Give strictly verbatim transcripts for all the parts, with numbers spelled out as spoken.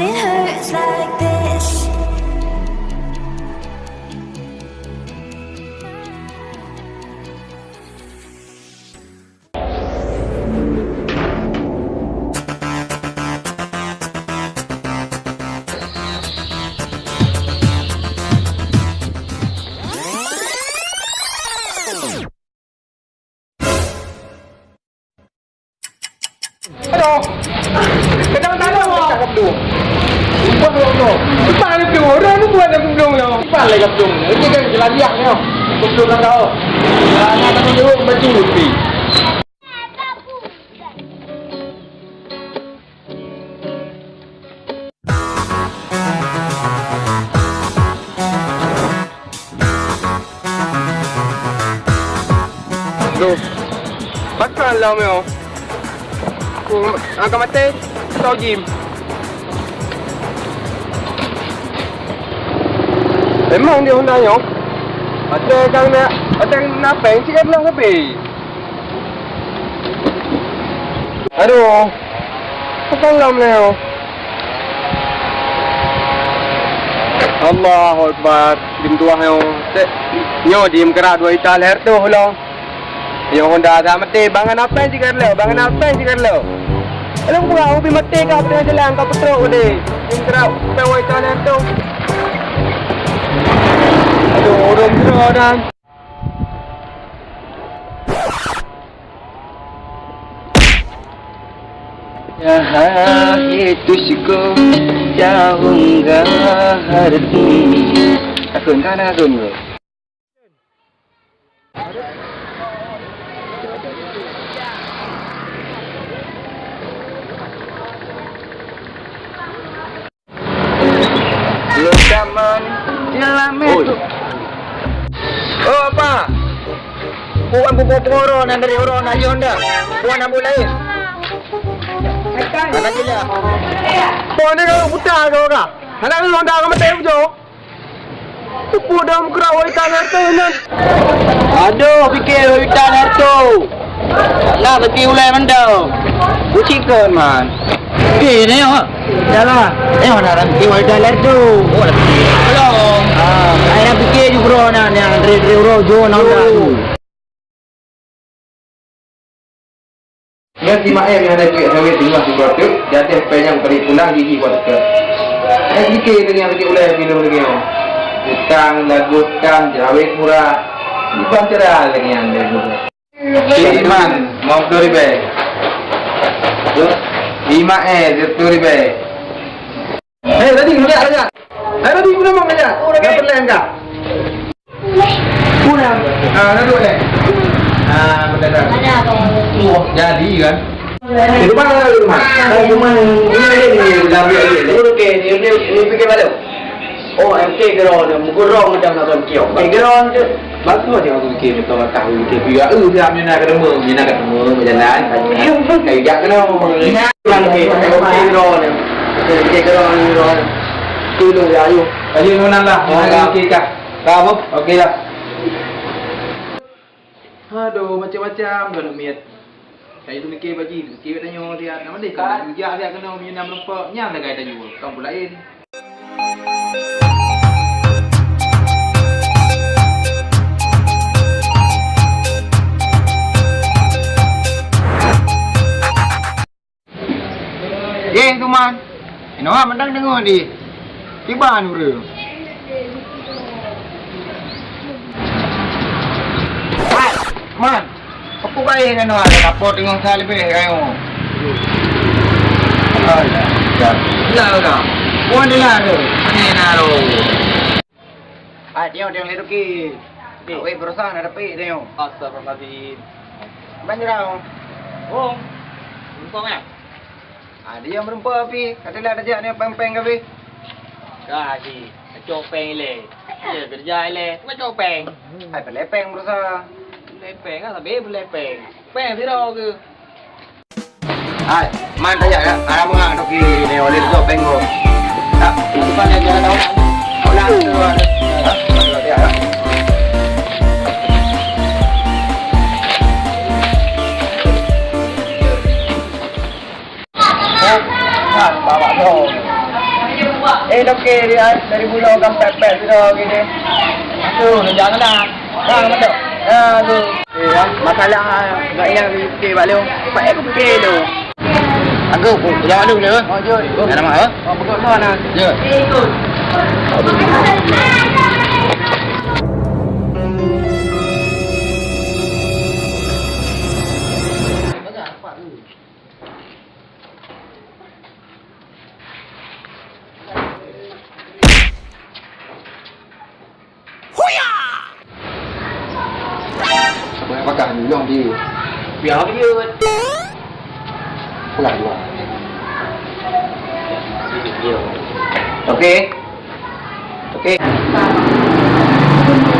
It hurts like this. Aduh. Kadang-kadang awak. Lupa, lupa. Cepat ada tu. Orang ni buat aku belum tau. Cepat lah aku belum. Ini kan jelajah ni. Aku belum nak tahu. Nah, nak aku jawab baju ni. Loh, pakon lom nyoe? Ku angka maté, tau jim. Memang di Honda nyoe. Watèe kang na, watèe na péng cit ka blah sabe. Aduh. Pakon lom nyoe? Allahu Akbar. Jim tuah nyoe. Cek. Nyoe jim keurak dua juta lhèe reutôh lom. Nyoe Honda ka maté, bangai na péng cit ka lhèe, bangai na péng cit ka lhèe. Alah, buah ubi maté ka peuteungoh jalan, ka peutrok udeh. Jim keurak péng dua juta lhèe reutôh. Aduh, ureueng keudroe nyan. Nyan ha itu siko jauh enggak harti. Takon kana kon. Oi. Oh, apa? Bukan buku pengoro nan dari orang nak yon dah. Bukan abu lain. Anak gila. Kau ni kalau buta kau kah? Anak lu honda kau mati hujung. Tepu dalam kerak wanita nyata nan. Aduh, pikir wanita nyata. Nak beti ulai mantau. Kucikon, man. Eh, ni, oh. Jalan. Eh, mana ranti wanita nyata? Oh, lagi. Belum. Ah, saya nak fikir juga, bro, nah, yang dre-dre, bro, jo, nak. Nyan si Maem nyang hana jeuet sawét singoh sigoe teuk, di ateueh pèng nyang bri pulang gigi buat teuka. Hana jipike lé nyang lagèe ulèe minong lagèe nyoe. Utang, lagoe utang, sawét murah. Iban cara lagèe nyan lé guru. Si Iman, lima puluh ribèe. Si Maem, seratus ribèe. Eh, tadi, melihat saja. Eh, tadi, guna mau melihat. Dah pernah enggak? Kurang. Ah, dah dua, eh? Ah, betul dah. Oh, jadi kan? Di rumah ada di rumah. Kan cuma ini aja ni, dah ambil aja. Okey, ni, ni, ni fikir balik. Oh, M K Gerona, mugurong macam nak kiok. Eh, Gerona tu. Bagus dia orang fikir, betul lah tahu fikir. Ya, eh, dia punya nak ketemu, dia nak ketemu, berjalan. Kayu jak kena. Kan, okey, M K Gerona. M K Gerona, Gerona. Tolong ya, ayo. Ayo, menang lah. Oh, ya. Okey kah? Ka apa? Okey lah. Aduh, macam-macam dah miet. Saya tu mikir bagi, mikir tanyoe dia. Nama dia? Kan? Jujak dia kena minum rokok. Nyang dah gaya tanyoe. Bukan pun lain. Eh, Tuman. Inoe mantong deungoe di. Kiban ureueng. Man, man. Peue bae nyan, Wan? Kapo teungoh sa leubeh kayu. Alah, dah. Dah, dah. Wan, dah, dah. Ni, na, lo. Ah, tiong, tiong, Ruki. Ni. Weh, berusaha na dapet, tiong. Astagfirullahaladzim. Ban jurang. Oh. Rumpok, eh? Ah, dia meureumpok api. Kata lah tajak ni peng-peng kabeh. Ka, si. Cok peng ilèe. Dia kerja ilèe. Cuma cok peng. Hai, peulepeng berusaha. Peulepeng, ah, sabe peulepeng. Peng sira ke? Hai, man tajak ya. Arah mengang toki ni oleh tu penggo. Tak, bukan dia jalan tau. Ulang tu. Ha? Ha, bawa tu. Eh, doktor dia dari bulo sampai pet sudah gini. Aduh, jangan dah. Bang, betul. Ya, tu. Eh, ya, masalah, ah, agak hilang di Bukit Bak Leo. Pak, eh, Bukit Bak Leo. Aku, aku jawab dulu, ya. Oh, jom. Ada nama, ha? Oh, betul, no, nah. Ya. Apa yang pakai ni long di? Biar dia. Pulang dua. Okey. Okey.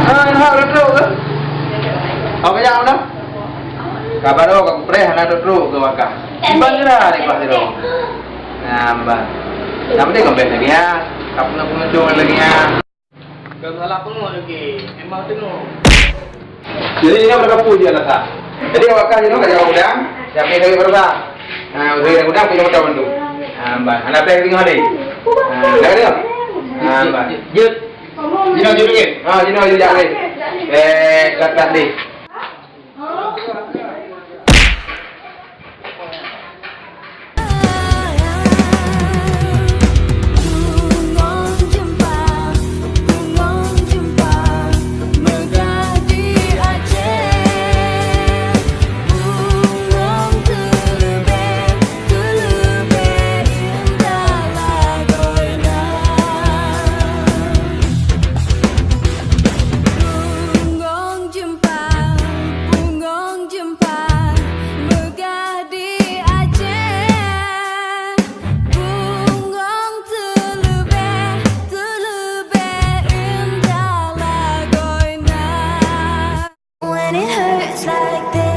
Ah, nak trok ke? Awak kejap mana? Kabar awak aku preh nak trok ke wakah. Iban kira ni pas tu. Nah, bah. Nama dia kembali lagi ya? Kamu nak pengunjung lagi ya? Kau salah pengok lagi. Memang tengok. Jadi, ini berapa pun dia letak. Jadi, awak kah, you know, kat jalan udang, siapa yang kami berubah? Ha, udah yang udang, punya motor bantu. Ha, bah. Anak saya tengok ni. Ha, dah ada? Ha, bah. Jut. Jino, jut lagi. Ha, jino, jut lagi. Eh, kat tadi. Bungong jeumpa, bungong jeumpa, meugah di Aceh. Bungong teuleubeh, teuleubeh indah lagoina. When it hurts like this.